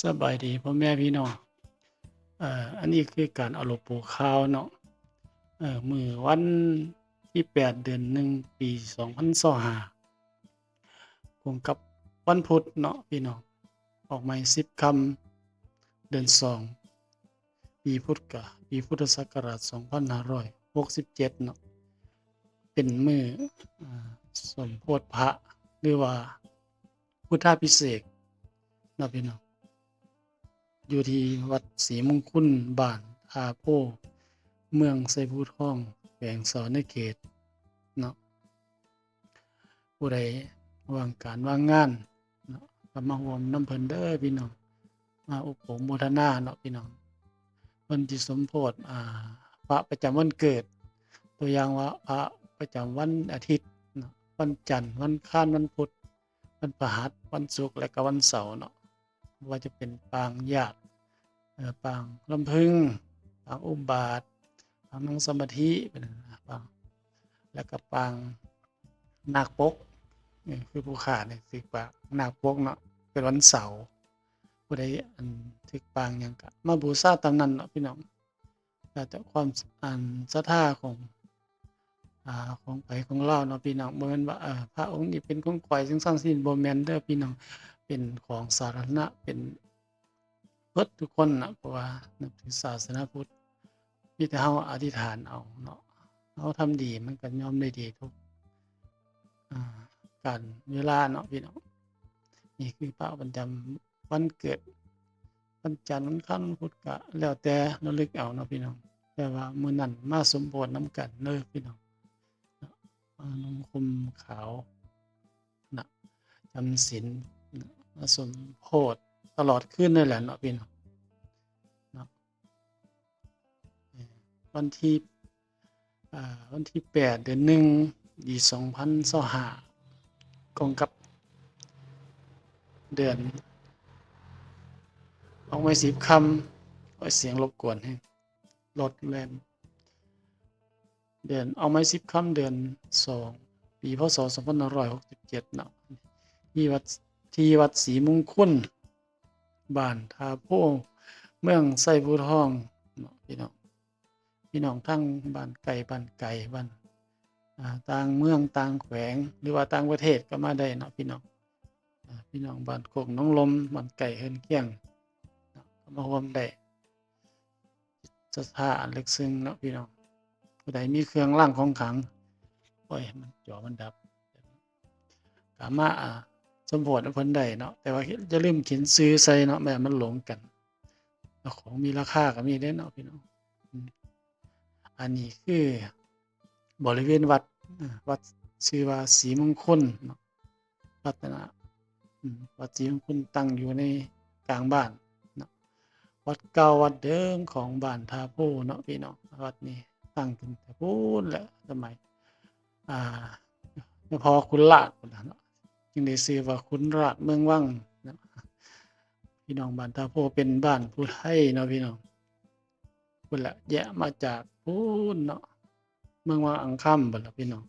ສະບາຍດີພໍ່ແມ່ພີ່ນ້ອງ. ເອີ ອັນນີ້ຄືການເອົາລົມປູຂ່າວເນາະ. ເອີ ມື້ວັນທີແປດ ເດືອນໜຶ່ງ ປີສອງພັນຊາວຫ້າ ກົງກັບວັນພຸດເນາະພີ່ນ້ອງ, ອອກໃໝ່ສິບຄ່ຳ ເດືອນສອງ ປີພຸດກະ ປີພຸດທະສັກກະລາດສອງພັນຫ້າຮ້ອຍຫົກສິບເຈັດເນາະ, ເປັນມື້ ອາ ສົມໂພດພະ ຫຼືວ່າພຸດທາພິເສກເນາະພີ່ນ້ອງ, ຢູ່ທີ່ວັດສີມຸງຄຸນ ບ້ານທ່າໂພ ເມືອງໄຊພູທອງ ແຂວງສະຫວັນນະເຂດເນາະ. ຜູ້ໃດວ່າງການວ່າງງານເນາະ ກໍມາຮ່ວມນຳເພິ່ນເດີພີ່ນ້ອງ, ມາອົບໂອໂມທະນາເນາະພີ່ນ້ອງ. ເພິ່ນຊິສົມໂພດ ອາ ພະປະຈຳວັນເກີດ, ຕົວຢ່າງວ່າ ພະປະຈຳວັນອາທິດເນາະ, ວັນຈັນ, ວັນຄານ, ວັນພຸດ, ວັນພະຫັດ, ວັນສຸກ ແລະ ກໍວັນເສົາເນາະ. ບໍ່ວ່າຈະເປັນປາງຢາດ ເອີ ປາງລຳເພິງ, ປາງອຸບາດ, ປາງນັ່ງສະມາທິ ເປັນປາງ ແລ້ວກໍປາງນາກປົກ ເອີ ຄືຜູ້ຂ້ານີ້ຖືກປາງນາກປົກເນາະ, ເປັນວັນເສົາ. ຜູ້ໃດ ອັນ ຖືກປາງຫຍັງກະມາບູຊາຕາມນັ້ນເນາະພີ່ນ້ອງ, ແລ້ວແຕ່ຄວາມ ອັນ ສັດທາຂອງ ອາ ຂອງໃຜຂອງລາວເນາະພີ່ນ້ອງ. ບໍ່ແມ່ນວ່າ ເອີ ພະອົງນີ້ເປັນຂອງຂ້ອຍ ຈັ່ງຊັ້ນຊີ້ ບໍ່ແມ່ນເດີພີ່ນ້ອງ, ເປັນຂອງສາທາລະນະ ເປັນເບິດທຸກຄົນນະ, ເພາະວ່ານັບຖືສາສະໜາພຸດ ມີແຕ່ເຮົາອະທິຖານເອົາເນາະ, ເຮົາທຳດີມັນກໍຍ່ອມໄດ້ດີທຸກ ອາ ການເວລາເນາະພີ່ນ້ອງ. ນີ້ຄືພະປະຈຳ ວັນເກີດ ວັນຈັນ ວັນຄານ ວັນພຸດ ກະແລ້ວແຕ່ລະລຶກເອົາເນາະພີ່ນ້ອງ, ແຕ່ວ່າມື້ນັ້ນມາສົມໂພດນຳກັນເດີພີ່ນ້ອງ. ອາ ນຸ່ງຄຸມຂາວນະ ຈຳສິນນະ ມາສົມໂພດຕະຫຼອດຄືນເລີຍແຫຼະເນາະພີ່ນ້ອງເນາະ. ວັນທີ ອາ ວັນທີແປດ ເດືອນໜຶ່ງ ປີສອງພັນຊາວຫ້າ ກົງກັບເດືອນອອກໃໝ່ສິບຄ່ຳ. ໂອ້ຍ ສຽງລົບກວນແຮງ ລົດແລ່ນ. ເດືອນອອກໃໝ່ສິບຄ່ຳ ເດືອນສອງ ປີ ພ.ສ. ສອງພັນຫ້າຮ້ອຍຫົກສິບເຈັດເນາະ, ທີ່ວັດ ທີ່ວັດສີມຸງຄຸນ ບ້ານທ່າໂພ ເມືອງໄຊພູທອງເນາະພີ່ນ້ອງ. ພີ່ນ້ອງທາງບ້ານໃກ້ບ້ານໄກ ບ້ານ ອາ ຕ່າງເມືອງຕ່າງແຂວງ ຫຼືວ່າຕ່າງປະເທດກໍມາໄດ້ເນາະພີ່ນ້ອງ. ອາ ພີ່ນ້ອງບ້ານໂຄກໜອງລົມ ບ້ານໃກ້ເຮືອນຄຽງເນາະ ກໍມາຮ່ວມໄດ້. ສັດທາອັນເລິກເຊິ່ງເນາະພີ່ນ້ອງ. ຜູ້ໃດມີເຄື່ອງລາງຂອງຂລັງ ໂອ້ຍ ມັນ ຈໍມັນດັບ ກະມາ ອາ ສົມໂພດນຳເພິ່ນໄດ້ເນາະ, ແຕ່ວ່າຢ່າລືມຂຽນຊື່ໃສ່ເນາະ, ແມ່ນມັນຫຼົງກັນ. ແລ້ວຂອງມີລາຄາກໍມີເດ້ເນາະພີ່ນ້ອງ. ອືມ ອັນນີ້ຄືບໍລິເວນວັດ ອາ ວັດຊື່ວ່າສີມຸງຄຸນເນາະ. ວັດນະ ອືມ ວັດສີມຸງຄຸນຕັ້ງຢູ່ໃນກາງບ້ານເນາະ, ວັດເກົ່າວັດເດີມຂອງບ້ານທ່າໂພເນາະພີ່ນ້ອງ. ວັດນີ້ຕັ້ງຂຶ້ນແຕ່ພຸ້ນແຫຼະ ສະໄໝ ອາ ພໍ່ຂຸນລາດພຸ້ນລະເນາະ, ຈຶ່ງໄດ້ຊື່ວ່າຂຸນລາດເມືອງວັງເນາະ. ພີ່ນ້ອງບ້ານທ່າໂພເປັນບ້ານຜູ້ໄທເນາະພີ່ນ້ອງ, ພຸ້ນລະ ແຍກມາຈາກພຸ້ນເນາະ ເມືອງວັງອັງຄຳພຸ້ນລະພີ່ນ້ອງ.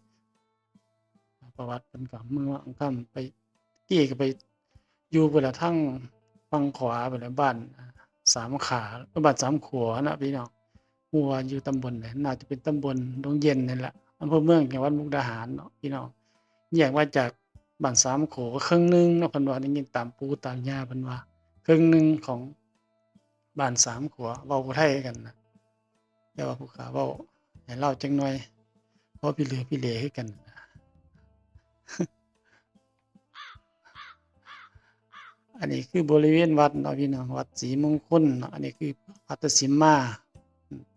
ປະຫວັດເພິ່ນກໍເມືອງວັງອັງຄຳ ໄປ ກີ້ກໍໄປຢູ່ພຸ້ນລະ ທາງຝັ່ງຂວາພຸ້ນລະ ບ້ານສາມຂາ ບ້ານສາມຂົວນະພີ່ນ້ອງ. ບໍ່ຮູ້ວ່າຢູ່ຕຳບົນໃດ, ໜ້າຈະເປັນຕຳບົນດົງເຢັນນີ້ແຫຼະ ອຳເພີເມືອງ ຈັງຫວັດມຸກດາຫານເນາະພີ່ນ້ອງ. ແຍກມາຈາກບ້ານສາມຂົວເຄິ່ງໜຶ່ງເນາະ ເພິ່ນວ່າ ໄດ້ຍິນຕາມປູ່ຕາຍ່າເພິ່ນວ່າ ເຄິ່ງໜຶ່ງຂອງ ບ້ານສາມຂົວ ເວົ້າຜູ້ໄທຄືກັນນະ, ແຕ່ວ່າຜູ້ຂ້າເວົ້າໃຫ້ລາວຈັກໜ່ອຍ ພໍພິເຫຼືພິເລຄືກັນ. ອັນນີ້ຄືບໍລິເວນວັດເນາະພີ່ນ້ອງ, ວັດສີມຸງຄຸນເນາະ. ອັນນີ້ຄືພັດຕະສິມມາ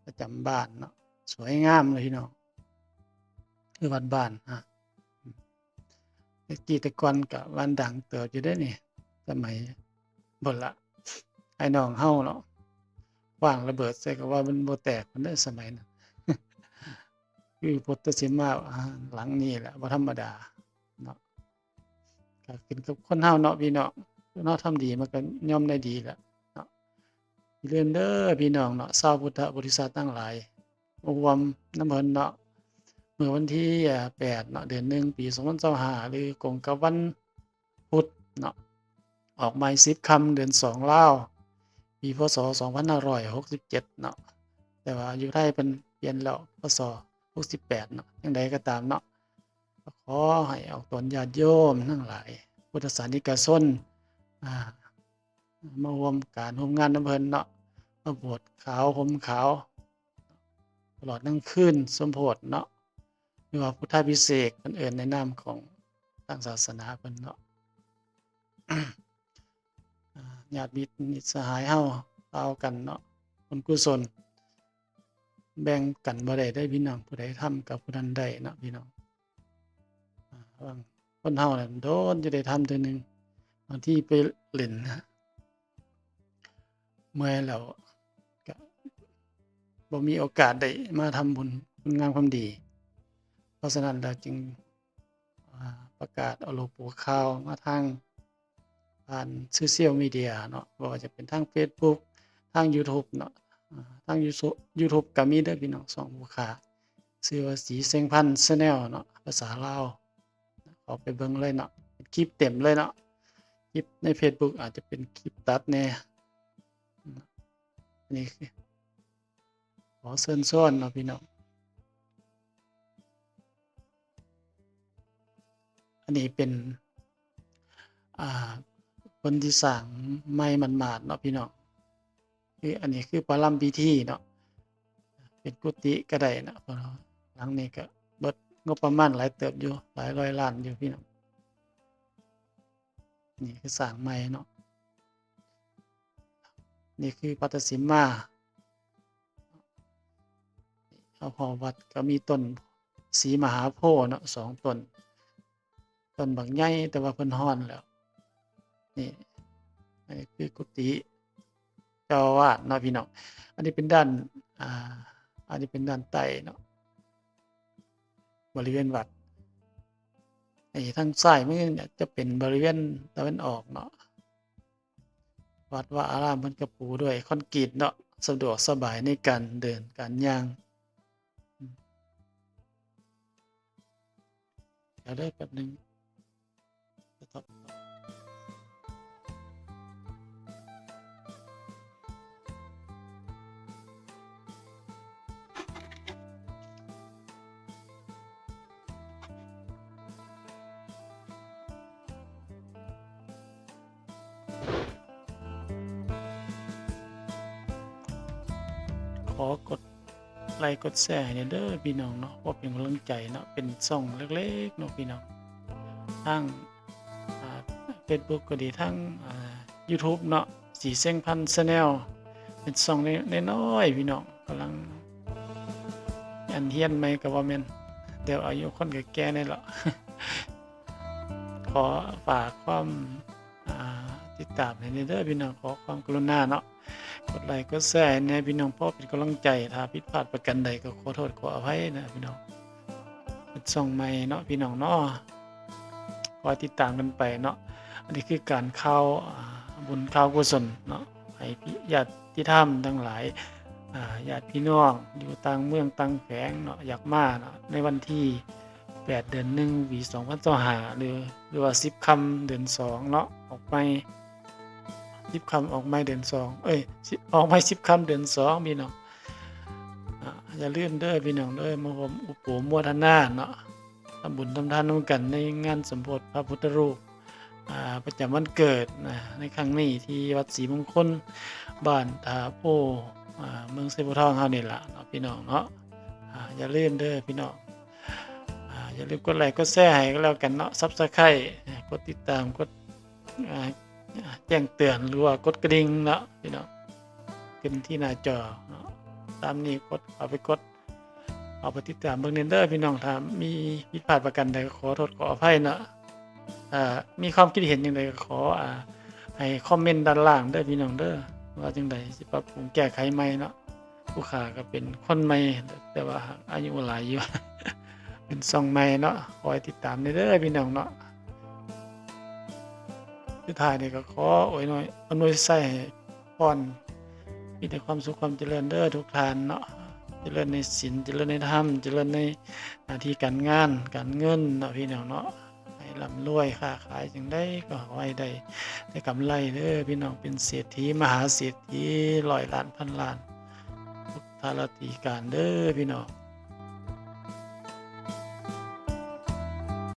ປະຈຳບ້ານເນາະ, ສວຍງາມເລີຍພີ່ນ້ອງ, ຄືວັດບ້ານນະ. ແຕ່ກີ້ແຕ່ກ່ອນກະວ່າດັງເຕີບຢູ່ເດ້ນີ້ ສະໄໝພຸ້ນລະ ອ້າຍນ້ອງເຮົາເນາະ ຂວ້າງລະເບີດໃສ່ກໍວ່າມັນບໍ່ແຕກພຸ້ນເດ້ສະໄໝນັ້ນ. ຄືພຸດຕະສິມມາ ອາ ຫຼັງນີ້ແຫຼະ ບໍ່ທຳມະດາເນາະ. ກໍຂຶ້ນກັບຄົນເຮົາເນາະພີ່ນ້ອງ, ຄົນເຮົາທຳດີມັນກໍຍ່ອມໄດ້ດີແຫຼະເນາະ. ຢ່າລືມເດີພີ່ນ້ອງເນາະ ຊາວພຸດທະບໍລິສັດທັງຫຼາຍ ມາຮ່ວມນຳເພິ່ນເນາະ ມື້ວັນທີ ອາ ແປດເນາະ ເດືອນໜຶ່ງ ປີສອງພັນຊາວຫ້າ ຫຼືກົງກັບວັນພຸດເນາະ, ອອກໃໝ່ສິບຄ່ຳເດືອນສອງລາວ ປີ ພ.ສ. ສອງພັນຫ້າຮ້ອຍຫົກສິບເຈັດເນາະ, ແຕ່ວ່າຢູ່ໄທເພິ່ນປ່ຽນແລ້ວ ພ.ສ. ຫົກສິບແປດເນາະ. ຈັ່ງໃດກໍຕາມເນາະ ກໍຂໍໃຫ້ອອກຕົນຍາດໂຍມທັງຫຼາຍ ພຸດທະສາສະນິກະຊົນ ອ່າ ມາຮ່ວມການຮ່ວມງານນຳເພິ່ນເນາະ, ມາບວດຂາວຫົ່ມຂາວ ຕະຫຼອດທັງຄືນສົມໂພດເນາະ ຫຼືວ່າພຸດທາພິເສກ ເພິ່ນເອີ້ນໃນນາມຂອງທາງສາສະໜາເພິ່ນເນາະ. ອ່າ ຍາດມິດມິດສະຫາຍເຮົາ ເອົາກັນເນາະ ບຸນກຸສົນ ແບ່ງກັນບໍ່ໄດ້ເດີ້ພີ່ນ້ອງ, ຜູ້ໃດທຳກັບຜູ້ນັ້ນໄດ້ເນາະພີ່ນ້ອງ. ອ່າ ບາງຄົນເຮົານັ້ນໂດນຈະໄດ້ທຳເທື່ອໜຶ່ງ, ບາງທີໄປຫຼິ້ນ ເມື່ອຍແລ້ວກະບໍ່ມີໂອກາດໄດ້ມາທຳບຸນຄຸນງາມຄວາມດີ. ເພາະສະນັ້ນແລ້ວຈຶ່ງ ອ່າ ປະກາດເອົາໂລໂກຂ່າວມາທາງ ຜ່ານໂຊຊຽວມີເດຍເນາະ, ບໍ່ວ່າຈະເປັນທາງເຟສບຸກ ທາງຢູທູບເນາະ, ອ່າ ທາງຢູທູບ ຢູທູບກໍມີເດີ້ພີ່ນ້ອງ, ຊ່ອງຜູ້ຄ້າ ຊື່ວ່າ ສີເສັງພັນ Channel ເນາະ ພາສາລາວ. ເຂົ້າໄປເບິ່ງເລີຍເນາະ, ຄລິບເຕັມເລີຍເນາະ. ຄລິບໃນເຟສບຸກອາດຈະເປັນຄລິບຕັດແດ່. ອັນນີ້ຄື ຂໍເຊີນຊວນເນາະພີ່ນ້ອງ. ອັນນີ້ເປັນ ອ່າ ເພິ່ນຊິສ້າງໃໝ່ໝາດໆເນາະພີ່ນ້ອງ. ຄືອັນນີ້ຄືປະລຳພິທີເນາະ, ເປັນກຸຕິກໍໄດ້ເນາະ. ຫຼັງນີ້ກໍເບິດງົບປະມານຫຼາຍເຕີບຢູ່, ຫຼາຍຮ້ອຍລ້ານຢູ່ພີ່ນ້ອງ. ນີ້ຄືສ້າງໃໝ່ເນາະ. ນີ້ຄືພັດທະສິມມາ. ເຮົາຮອບວັດກໍມີຕົ້ນສີມະຫາໂພເນາະ ສອງຕົ້ນ, ຕົ້ນບັກໃຫຍ່ ແຕ່ວ່າເພິ່ນຮ່ອນແລ້ວ. ນີ້ ອັນນີ້ຄືກຸຕິເຈົ້າອາວາດເນາະພີ່ນ້ອງ. ອັນນີ້ເປັນດ້ານ ອ່າ ອັນນີ້ເປັນດ້ານໃຕ້ເນາະ ບໍລິເວນວັດ. ໄອ້ທາງຊ້າຍມືນີ້ຈະເປັນບໍລິເວນຕາເວັນອອກເນາະ. ວັດວາອາຣາມເພິ່ນກະປູດ້ວຍຄອນກຣີດເນາະ, ສະດວກສະບາຍໃນການເດີນການຍ່າງ. ດຽວເດີແປັບໜຶ່ງ. ຂໍກົດໄລກົດແຊໃຫ້ແດ່ເດີພີ່ນ້ອງເນາະ, ເພື່ອເປັນກຳລັງໃຈເນາະ. ເປັນຊ່ອງເລັກໆເນາະພີ່ນ້ອງ, ທາງ ອ່າ ເຟສບຸກກໍດີ, ທາງ ອ່າ ຢູທູບເນາະ ສີເສັງພັນ Channel. ເປັນຊ່ອງນ້ອຍໆພີ່ນ້ອງ, ກຳລັງ ອັນຮຽນໃໝ່ກໍບໍ່ແມ່ນ, ແຕ່ອາຍຸຄົນກໍແກ່ແດ່ເນາະ. ຂໍຝາກຄວາມ ອ່າ ຕິດຕາມໃຫ້ແດ່ເດີພີ່ນ້ອງ, ຂໍຄວາມກະລຸນາເນາະ, ກົດໄລກົດແຊໃຫ້ແດ່ພີ່ນ້ອງ ພໍເປັນກຳລັງໃຈ. ຖ້າຜິດພາດປະການໃດກໍຂໍໂທດຂໍອະໄພນະພີ່ນ້ອງ. ເປັນຊ່ອງໃໝ່ເນາະພີ່ນ້ອງເນາະ, ຄອຍຕິດຕາມກັນໄປເນາະ. ອັນນີ້ຄືການຂ່າວ ອ່າ ບຸນຂ່າວກຸສົນເນາະ ໃຫ້ຍາດຕິທຳທັງຫຼາຍ, ອ່າ ຍາດພີ່ນ້ອງຢູ່ຕ່າງເມືອງຕ່າງແຂວງເນາະ ຢາກມາເນາະ ໃນວັນທີ ແປດເດືອນໜຶ່ງ ປີສອງພັນຊາວຫ້າ ຫຼື ຫຼືວ່າສິບຄ່ຳເດືອນສອງເນາະ, ອອກໃໝ່ສິບຄ່ຳ ອອກໃໝ່ເດືອນສອງ ເອີຍ ສິ ອອກໃໝ່ສິບຄ່ຳເດືອນສອງພີ່ນ້ອງ. ອ່າ ຢ່າລືມເດີພີ່ນ້ອງເດີ ມາຮ່ວມອຸປະໂມທະນາເນາະ, ທຳບຸນທຳທານນຳກັນໃນງານສົມໂພດພະພຸດທະຮູບ ອ່າ ປະຈຳວັນເກີດນະ ໃນຄັ້ງນີ້ ທີ່ວັດສີມົງຄົນ ບ້ານທ່າໂພ ອ່າ ເມືອງໄຊພູທອງເຮົານີ້ລະເນາະ ພີ່ນ້ອງເນາະ. ອ່າ ຢ່າລືມເດີພີ່ນ້ອງ, ອ່າ ຢ່າລືມກົດໄລກົດແຊໃຫ້ກໍແລ້ວກັນເນາະ, Subscribe ກົດຕິດຕາມ ກົດ ອ່າ ແຈ້ງເຕືອນ ຫຼືວ່າກົດກະດິ່ງເນາະພີ່ນ້ອງ, ຂຶ້ນທີ່ໜ້າຈໍເນາະ. ຕາມນີ້ ກົດ ເຂົ້າໄປກົດ ເຂົ້າໄປຕິດຕາມເບິ່ງແດ່ເດີພີ່ນ້ອງ. ຖ້າມີຜິດພາດປະການໃດກໍຂໍໂທດຂໍອະໄພເນາະ. ຖ້າມີຄວາມຄິດເຫັນຈັ່ງໃດກໍຂໍ ອ່າ ໃຫ້ຄອມເມັນດ້ານລ່າງເດີພີ່ນ້ອງເດີ, ວ່າຈັ່ງໃດ ຊິປັບປຸງແກ້ໄຂໃໝ່ເນາະ. ຜູ້ຂ້າກໍເປັນຄົນໃໝ່ ແຕ່ວ່າອາຍຸຫຼາຍຢູ່ ເປັນຊ່ອງໃໝ່ເນາະ, ຄອຍຕິດຕາມແດ່ເດີພີ່ນ້ອງເນາະ. ສຸດທ້າຍນີ້ກໍຂໍອວຍນ້ອຍ ອຳນວຍໄຊໃຫ້ ພອນ ມີແຕ່ຄວາມສຸກຄວາມຈະເລີນເດີທຸກທ່ານເນາະ, ຈະເລີນໃນສິນ ຈະເລີນໃນທຳ ຈະເລີນໃນໜ້າທີ່ການງານການເງິນເນາະ ພີ່ນ້ອງເນາະ, ໃຫ້ ລ່ຳລວຍ ຄ້າຂາຍຈັ່ງໃດກໍຂໍໃຫ້ໄດ້ແຕ່ກຳໄລເດີພີ່ນ້ອງ ເປັນເສດຖີມະຫາເສດຖີ ຮ້ອຍລ້ານພັນລ້ານ ທຸກທ່າລາຕີການເດີພີ່ນ້ອງ.